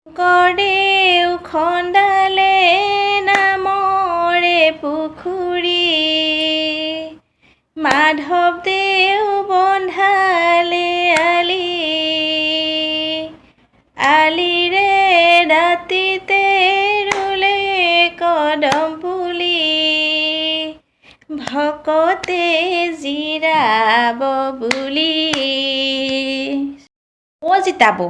শংকৰদেৱ খন্দালে নামৰে পুখুৰী, মাধৱদেৱ বন্ধালে আলি, আলিৰে দাঁতিতে ৰুলে কদম পুলি, ভকতে জিৰাব বুলি। অ' জিতাবৌ,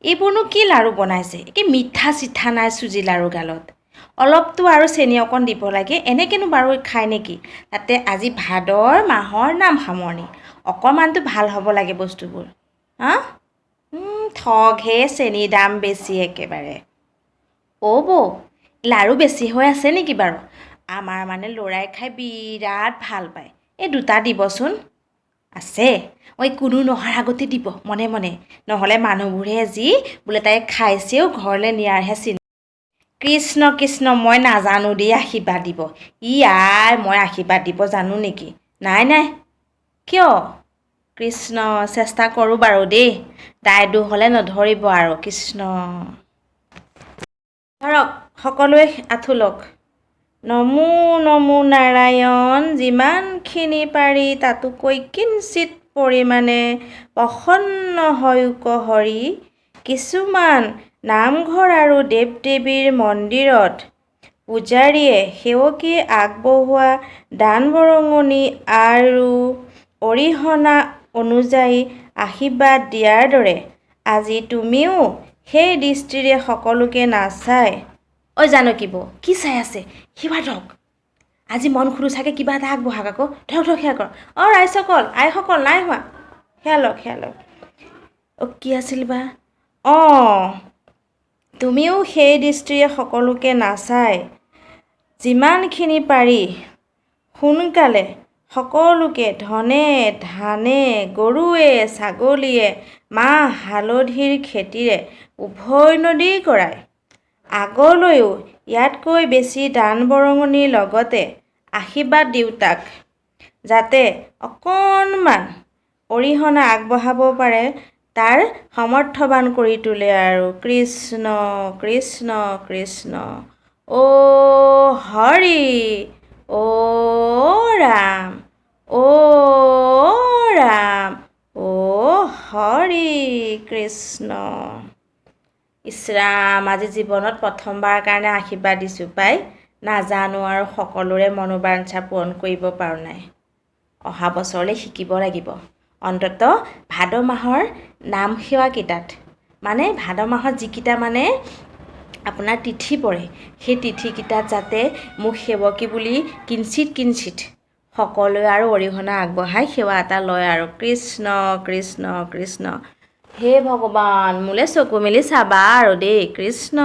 এইবোৰনো কি লাড়ু বনাইছে? একে মিঠা চিঠা নাই চুজি লাড়ু গালত। অলপতো আৰু চেনি অকণ দিব লাগে। এনেকৈনো বাৰু খায় নেকি? তাতে আজি ভাদৰ মাহৰ নাম সামৰণি, অকণমানতো ভাল হ'ব লাগে বস্তুবোৰ। হা, ঠগহে, চেনিৰ দাম বেছি একেবাৰে। অ' বৌ, লাড়ু বেছি হৈ আছে নেকি বাৰু? আমাৰ মানে ল'ৰাই খাই বিৰাট ভাল পায়। এই দুটা দিবচোন। আছে। ঐ, কোনো নহাৰ আগতে দিব মনে মনে, নহ'লে মানুহবোৰে যি বোলে তাই খাইছেও ঘৰলৈ নিয়াৰহে চিন্তা। কৃষ্ণ কৃষ্ণ, মই নাজানো দেই আশীৰ্বাদ দিব। ই I, মই আশীৰ্বাদ দিব জানো নেকি? নাই নাই, কিয়? কৃষ্ণ, চেষ্টা কৰোঁ বাৰু দেই। দায় দোষ হ'লে নধৰিব আৰু। কৃষ্ণ। ধৰক, সকলোৱে আঁঠু লওক। নমো নমো নাৰায়ণ, যিমানখিনি পাৰি তাতোকৈ কিঞ্চিত পৰিমাণে প্ৰসন্ন হয়োক হৰি। কিছুমান নামঘৰ আৰু দেৱ দেৱীৰ মন্দিৰত পূজাৰীয়ে সেৱকীয়ে আগবঢ়োৱা দান বৰঙণি আৰু অৰিহণা অনুযায়ী আশীৰ্বাদ দিয়াৰ দৰে আজি তুমিও সেই দৃষ্টিৰে সকলোকে নাচাই। ঐ জানকী বৌ, কি চাই আছে? সেৱা ধৰক। আজি মন খোলোচাকৈ কিবা এটা আগবঢ়াক আকৌ। ধৰক ধৰক, সেৱা কৰক। অঁ ৰাইজসকল, আইসকল, নাই হোৱা, সেৱা লওক, সেৱা লওক। অ', কি আছিল বা? অঁ, তুমিও সেই দৃষ্টিৰে সকলোকে নাচাই যিমানখিনি পাৰি সোনকালে সকলোকে ধনে ধানে গৰুৱে ছাগলীয়ে মাহ হালধিৰ খেতিৰে উভৈনদী কৰাই আগলৈও ইয়াতকৈ বেছি দান বৰঙণিৰ লগতে আশীৰ্বাদ দিওঁতাক যাতে অকণমান অৰিহণা আগবঢ়াব পাৰে, তাৰ সামৰ্থ্যৱান কৰি তোলে আৰু। কৃষ্ণ কৃষ্ণ কৃষ্ণ। অ' হৰি, অ' ৰাম, অ' ৰাম, অ' হৰি কৃষ্ণ। ইছ ৰাম, আজি জীৱনত প্ৰথমবাৰ কাৰণে আশীৰ্বাদ দিছোঁ পাই। নাজানো আৰু সকলোৰে মনোবাঞ্ছা পূৰণ কৰিব পাৰোঁ নাই। অহা বছৰলৈ শিকিব লাগিব। অন্ততঃ ভাদ মাহৰ নাম সেৱাকেইটাত, মানে ভাদ মাহত যিকেইটা মানে আপোনাৰ তিথি পৰে, সেই তিথিকেইটাত যাতে মোক সেৱকী বুলি কিঞ্চিত কিঞ্চিত সকলোৱে আৰু অৰিহণা আগবঢ়াই সেৱা এটা লয় আৰু। কৃষ্ণ কৃষ্ণ কৃষ্ণ। হে ভগৱান, মোলৈ চকু মেলি চাবা আৰু দেই। কৃষ্ণ।